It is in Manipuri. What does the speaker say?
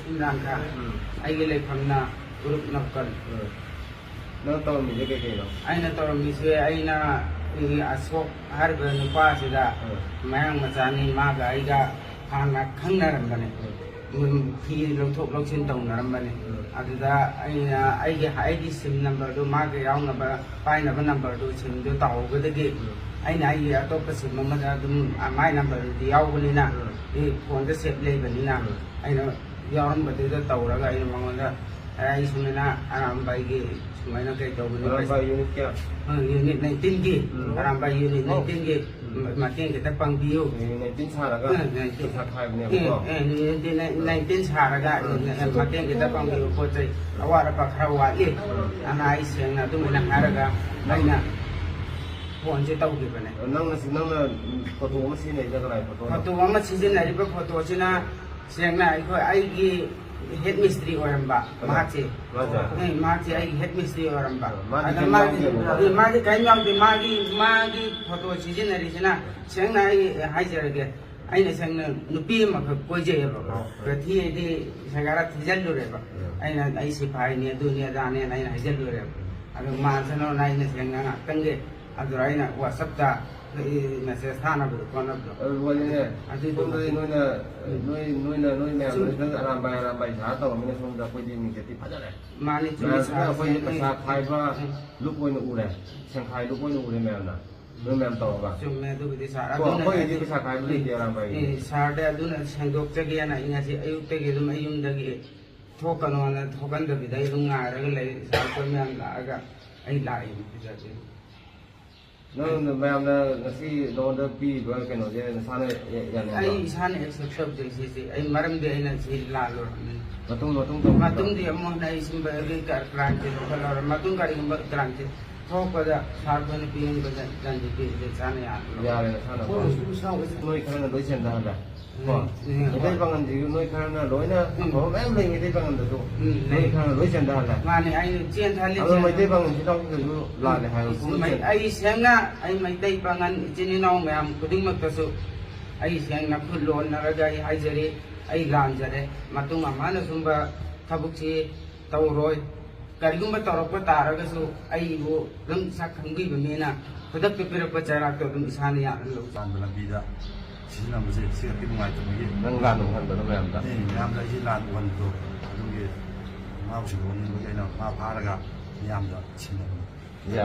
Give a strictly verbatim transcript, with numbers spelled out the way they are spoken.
ꯏꯝꯔꯥꯟ ꯈꯥꯟ꯫ ꯎꯝ꯫ ꯑꯩꯒꯤ ꯂꯩꯐꯝꯅ ꯎꯔꯨꯞ ꯅꯞꯀꯜ꯫ ꯎꯝ꯫ ꯅꯪ ꯇꯧꯔꯝꯃꯤꯁꯦ ꯀꯩ ꯀꯩꯅꯣ? ꯑꯩꯅ ꯇꯧꯔꯝꯃꯤꯁꯦ, ꯑꯩꯅ ꯑꯩꯒꯤ ꯑꯁꯣꯛ ꯍꯥꯏꯔꯤꯕ ꯅꯨꯄꯥꯁꯤꯗ ꯎꯝ꯫ ꯃꯌꯥꯡ ꯃꯆꯥꯅꯤ, ꯃꯥꯒ ꯑꯩꯒ ꯍꯥꯟꯅ ꯈꯪꯅꯔꯝꯕꯅꯦ꯫ ꯎꯝ꯫ ꯎꯝ, ꯐꯤ ꯂꯧꯊꯣꯛ ꯂꯧꯁꯤꯟ ꯇꯧꯅꯔꯝꯕꯅꯦ꯫ ꯎꯝ꯫ ꯑꯗꯨꯗ ꯑꯩꯅ ꯑꯩꯒꯤ, ꯑꯩꯒꯤ ꯁꯤꯝ ꯅꯝꯕꯔꯗꯨ ꯃꯥꯒ ꯌꯥꯎꯅꯕ ꯄꯥꯏꯅꯕ ꯅꯝꯕꯔꯗꯨ, ꯁꯤꯝꯗꯨ ꯇꯧꯍꯧꯕꯗꯒꯤ ꯎꯝ꯫ ꯑꯩꯅ ꯑꯩꯒꯤ ꯑꯇꯣꯞꯄ ꯁꯤꯝ ꯑꯃꯗ ꯑꯗꯨꯝ, ꯃꯥꯏ ꯅꯝꯕꯔꯗꯨꯗꯤ ꯌꯥꯎꯕꯅꯤꯅ, ꯎꯝ꯫ ꯑꯩ ꯐꯣꯟꯗ ꯁꯦꯞ ꯂꯩꯕꯅꯤꯅ ꯎꯝ꯫ ꯑꯩꯅ ꯌꯥꯎꯔꯝꯕꯗꯨꯗ ꯇꯧꯔꯒ ꯑꯩꯅ ꯃꯉꯣꯟꯗ, "ꯑꯦ, ꯑꯩ ꯁꯨꯃꯥꯏꯅ ꯑꯔꯥꯝꯕꯥꯏꯒꯤ ꯁꯨꯃꯥꯏꯅ ꯀꯩ ꯇꯧꯕꯅꯤ, ꯑꯔꯥꯝꯕꯥꯏ ꯄꯩꯁꯥ ꯌꯨꯅꯤꯠ ꯀꯌꯥ? ꯑ, ꯌꯨꯅꯤꯠ ꯅꯥꯏꯟꯇꯤꯟꯒꯤ, ꯎꯝ꯫ ꯑꯔꯥꯝꯕꯥꯏ ꯌꯨꯅꯤꯠ ꯑꯣ꯫ ꯅꯥꯏꯟꯇꯤꯟꯒꯤ ꯎꯝ꯫ ꯃꯇꯦꯡ ꯈꯤꯇ ꯄꯥꯡꯕꯤꯌꯨ"꯫ ꯌꯨꯅꯤꯠ ꯅꯥꯏꯟꯇꯤꯟ ꯁꯥꯔꯒ ꯑ, ꯅꯥꯏꯟꯇꯤꯟ꯫ ꯄꯩꯁꯥ ꯈꯥꯏꯕꯅꯦꯕꯀꯣ꯫ ꯑꯦ, ꯑꯦ, ꯌꯨꯅꯤꯠ ꯅꯥꯏꯟꯇꯤꯟ ꯁꯥꯔꯒ ꯎꯝ꯫ ꯃꯇꯦꯡ ꯈꯤꯇ ꯄꯥꯡꯕꯤꯌꯨ, ꯄꯣꯠ ꯆꯩ ꯑꯋꯥꯠ ꯑꯄꯥ ꯈꯔ ꯋꯥꯠꯂꯤ꯫ ꯎꯝ꯫ ꯑꯗꯨꯅ ꯑꯩ ꯁꯦꯡꯅ ꯑꯗꯨꯃꯥꯏꯅ ꯍꯥꯏꯔꯒ ꯑꯩꯅ ꯐꯣꯟꯁꯦ ꯇꯧꯈꯤꯕꯅꯦ꯫ ꯅꯪꯅ ꯁꯤ-, ꯅꯪꯅ ꯐꯣꯇꯣ ꯑꯃ ꯁꯤꯖꯤꯟꯅꯩꯁꯤꯅ ꯀꯅꯥꯒꯤ ꯐꯣꯇꯣꯅꯣ? ꯐꯣꯇꯣ ꯑꯃ ꯁꯤꯖꯤꯟꯅꯔꯤꯕ ꯐꯣꯇꯣꯁꯤꯅ ꯁꯦꯡꯅ ꯑꯩꯈꯣꯏ, ꯑꯩꯒꯤ ꯍꯦꯗ ꯃꯤꯁꯇ꯭ꯔꯤ ꯑꯣꯏꯔꯝꯕ ꯀꯅꯥ? ꯃꯍꯥꯛꯁꯦ꯫ ꯃꯥꯁꯦ? ꯑꯦ, ꯃꯍꯥꯛꯁꯦ ꯑꯩꯒꯤ ꯍꯦꯗ ꯃꯤꯁꯇ꯭ꯔꯤ ꯑꯣꯏꯔꯝꯕ꯫ ꯑ, ꯃꯥꯗꯤ ꯑꯗ ꯀꯩꯝ ꯃꯥꯒꯤ, ꯌꯥꯎꯗꯦꯕ? ꯑꯦ, ꯃꯥꯗꯤ ꯀꯔꯤꯝ ꯌꯥꯎꯗꯦ꯫ ꯃꯥꯒꯤ, ꯃꯥꯒꯤ ꯐꯣꯇꯣ ꯁꯤꯖꯤꯟꯅꯔꯤꯁꯤꯅ ꯁꯦꯡꯅ ꯑꯩ ꯍꯥꯏꯖꯔꯒꯦ, ꯑꯩꯅ ꯁꯦꯡꯅ ꯅꯨꯄꯤ ꯑꯃꯈꯛ ꯀꯣꯏꯖꯩꯑꯕꯀꯣ꯫ ꯑ, ꯑ꯫ ꯊꯤ ꯍꯥꯏꯗꯤ ꯁꯦꯒꯥꯔꯥ ꯊꯤꯖꯤꯜꯂꯨꯔꯦꯕ꯫ ꯑ꯫ ꯑꯩꯅ ꯑꯩ ꯁꯤꯐꯥꯏꯅꯤ, ꯑꯗꯨꯅꯤ, ꯑꯗꯥꯅꯦꯅ ꯑꯩꯅ ꯍꯥꯏꯖꯤꯜꯂꯨꯔꯦꯕ꯫ ꯑꯗꯣ ꯃꯥꯁꯤꯅ ꯑꯩꯅ ꯁꯦꯡꯅ ꯉꯥꯛꯇꯪꯒꯤ ꯑꯗꯨꯗ ꯑꯩꯅ WhatsApp-ꯇ ꯃꯦꯁꯦꯖ ꯊꯥꯅꯕꯗꯣ ꯈꯣꯠꯅꯕꯗꯣ꯫ ꯑꯗꯨ ꯋꯥꯔꯤꯅꯦ꯫ ꯑꯗꯨꯏꯗꯨꯃꯗꯤ ꯁꯣꯝꯗꯗꯤ ꯅꯣꯏꯅ, ꯅꯣꯏ, ꯅꯣꯏꯅ, ꯅꯣꯏ ꯃꯌꯥꯝ ꯁꯨꯝ ꯅꯣꯏ ꯈꯔ ꯑꯔꯥꯝꯕꯥꯏ, ꯑꯔꯥꯝꯕꯥꯏ ꯁꯥꯔ ꯇꯧꯔꯝꯃꯤꯅ ꯁꯣꯝꯗ ꯑꯩꯈꯣꯏꯗꯤ ꯃꯤꯡꯆꯠꯇꯤ ꯐꯖꯔꯦ꯫ ꯃꯥꯅꯤ, ꯆꯨꯝꯃꯤ, ꯃꯌꯥꯝꯁꯤꯅ ꯁꯥꯔ, ꯑꯩꯈꯣꯏꯁꯦ ꯆꯨꯝꯃꯤ꯫ ꯄꯩꯁꯥ ꯈꯥꯏꯕ ꯎꯝ꯫ ꯂꯨꯞ ꯑꯣꯏꯅ ꯎꯔꯦ, ꯁꯦꯡꯈꯥꯏ ꯂꯨꯞ ꯑꯣꯏꯅ ꯎꯔꯦ ꯃꯌꯥꯝꯅ, ꯅꯣꯏ ꯃꯌꯥꯝ ꯇꯧꯔꯒ꯫ ꯆꯨꯝꯃꯦ ꯑꯗꯨꯕꯨꯗꯤ ꯁꯥꯔ꯫ ꯀꯣ, ꯑꯗꯨꯅ ꯑꯩꯈꯣꯏꯒꯤꯗꯤ ꯑꯩ, ꯄꯩꯁꯥ ꯈꯥꯏꯕ ꯂꯩꯇꯦ ꯑꯔꯥꯝꯕꯥꯏꯒꯤ꯫ ꯑꯦ, ꯁꯥꯔꯗ ꯑꯗꯨꯅ ꯁꯦꯡꯗꯣꯛꯆꯒꯦꯅ ꯑꯩ ꯉꯁꯤ ꯑꯌꯨꯛꯇꯒꯤ ꯑꯗꯨꯝ ꯑꯩ ꯌꯨꯝꯗꯒꯤ ꯊꯣꯛꯀꯅꯣꯅ ꯊꯣꯛꯍꯟꯗꯕꯤꯗ ꯑꯩ ꯑꯗꯨꯝ ꯉꯥꯏꯔꯒ ꯂꯩ꯫ ꯁꯥꯔ ꯑꯩꯈꯣꯏ ꯃꯌꯥꯝ ꯂꯥꯛꯑꯒ ꯑꯩ ꯂꯥꯛꯏꯅꯤ ꯄꯩꯁꯥꯁꯦ꯫ ꯅꯪ ꯃꯌꯥꯝꯅ ꯉꯁꯤ ꯅꯉꯣꯟꯗ ꯄꯤꯔꯤꯕ ꯀꯩꯅꯣꯁꯦ ꯅꯁꯥꯅ ꯌꯥ-, ꯌꯥꯅꯤꯡꯕ꯭ꯔꯣ? ꯑꯩ ꯏꯁꯥꯅ accept ꯇꯧꯖꯩ ꯁꯤꯁꯦ꯫ ꯑꯩ ꯃꯔꯝꯗꯤ ꯑꯩꯅ ꯁꯤ ꯂꯥꯜꯂꯨꯔꯕꯅꯤꯅ꯫ ꯃꯇꯨꯡ, ꯃꯇꯨꯡ ꯇꯧꯕꯗ? ꯃꯇꯨꯡꯗꯤ ꯑꯃꯨꯛ ꯍꯟꯅ ꯑꯩ ꯁꯨꯝꯕꯒꯤ ꯀ-, crimeꯁꯦ ꯂꯧꯈꯠꯂꯔꯣꯏ꯫ ꯃꯇꯨꯡ ꯀꯔꯤꯒꯨꯝꯕ crimeꯁꯦ ꯊꯣꯛꯄꯗ ꯁꯥꯔ ꯈꯣꯏꯅ ꯄꯤꯅꯤꯡꯕꯗ ꯗꯟꯗꯤ ꯄꯤꯕꯗ ꯏꯁꯥꯅ ꯌꯥꯅꯤ꯫ ꯌꯥꯔꯦ, ꯅꯁꯥꯅ ꯀꯣ꯫ ꯍꯣꯏ, ꯍꯣꯏ, ꯍꯣꯏ꯫ ꯅꯣꯏ ꯈꯔꯅ ꯂꯣꯏ ꯁꯦꯟꯊꯍꯜꯂꯦ꯫ ꯀꯣ? ꯎꯝ, ꯎꯝ, ꯃꯩꯇꯩ ꯍꯣꯏ꯫ ꯄꯥꯉꯜꯁꯤꯁꯨ ꯅꯣꯏ ꯈꯔꯅ ꯂꯣꯏꯅ ꯎꯝ꯫ ꯑꯐꯕ ꯃꯌꯥꯝ ꯂꯩ ꯃꯩꯇꯩ ꯄꯥꯉꯜꯗꯁꯨ꯫ ꯎꯝ, ꯅꯣꯏ ꯂꯩ꯫ ꯈꯔꯅ ꯂꯣꯏ ꯆꯦꯟꯊꯍꯜꯂꯦ꯫ ꯃꯥꯅꯦ, ꯑꯩ ꯆꯦꯟꯊꯍꯜꯂꯤ, ꯑꯗꯣ ꯆꯦꯟꯊꯍꯜꯂꯤ꯫ ꯃꯩꯇꯩ ꯄꯥꯉꯜ ꯏꯆꯤꯜ ꯏꯅꯥꯎꯁꯤꯡꯗꯁꯨ ꯂꯥꯜꯂꯦ ꯍꯥꯏꯕ ꯎꯝ, ꯄꯨꯝꯅꯃꯛ ꯃꯩ-, ꯆꯦꯟꯊꯍꯜꯂꯦ꯫ ꯑꯩ ꯁꯦꯡꯅ ꯑꯩ ꯃꯩꯇꯩ ꯄꯥꯉꯜ ꯏꯆꯤꯜ ꯏꯅꯥꯎ ꯃꯌꯥꯝ ꯈꯨꯗꯤꯡꯃꯛꯇꯁꯨ ꯑꯩ ꯁꯦꯡꯅ ꯈꯨꯠ ꯂꯣꯟꯅꯔꯒ ꯑꯩ ꯍꯥꯏꯖꯔꯤ꯫ ꯑꯩ ꯂꯥꯟꯖꯔꯦ꯫ ꯃꯇꯨꯡ ꯑꯃꯨꯛ ꯍꯟꯅ ꯁꯨꯝꯕ ꯊꯕꯛꯁꯤ ꯇꯧꯔꯣꯏ꯫ ꯀꯔꯤꯒꯨꯝꯕ ꯇꯧꯔꯛꯄ ꯇꯥꯔꯒꯁꯨ ꯑꯩꯕꯨ ꯑꯗꯨꯝ ꯁꯛ ꯈꯪꯕꯤꯕ ꯃꯤꯅ ꯈꯨꯗꯛꯇ ꯄꯤꯔꯛꯄ ꯆꯩꯔꯥꯛꯇꯣ ꯑꯗꯨꯝ ꯏꯁꯥꯅ ꯌꯥꯅ ꯂꯧꯖꯩ꯫ ꯂꯥꯟꯕ ꯂꯝꯕꯤꯗ ꯁꯤꯖꯤꯟꯅꯕꯁꯦ ꯁꯤ ꯈꯛꯀꯤ ꯅꯨꯡꯉꯥꯏꯇꯕꯒꯤ ꯅꯪ ꯂꯥꯟ ꯎꯍꯟꯕꯗꯣ ꯃꯌꯥꯝꯗ? ꯑꯦ, ꯃꯌꯥꯝꯗ ꯑꯩꯁꯦ ꯂꯥꯟ ꯎꯍꯟꯕꯗꯣ ꯑꯗꯨꯒꯤ ꯃꯥꯕꯨ ꯁꯤꯟꯗꯣꯛꯍꯟꯅꯤꯡꯕꯒꯤ ꯑꯩꯅ ꯃꯥ ꯐꯥꯔꯒ ꯃꯤꯌꯥꯝꯗ ꯁꯤꯟꯅꯕꯅꯤ꯫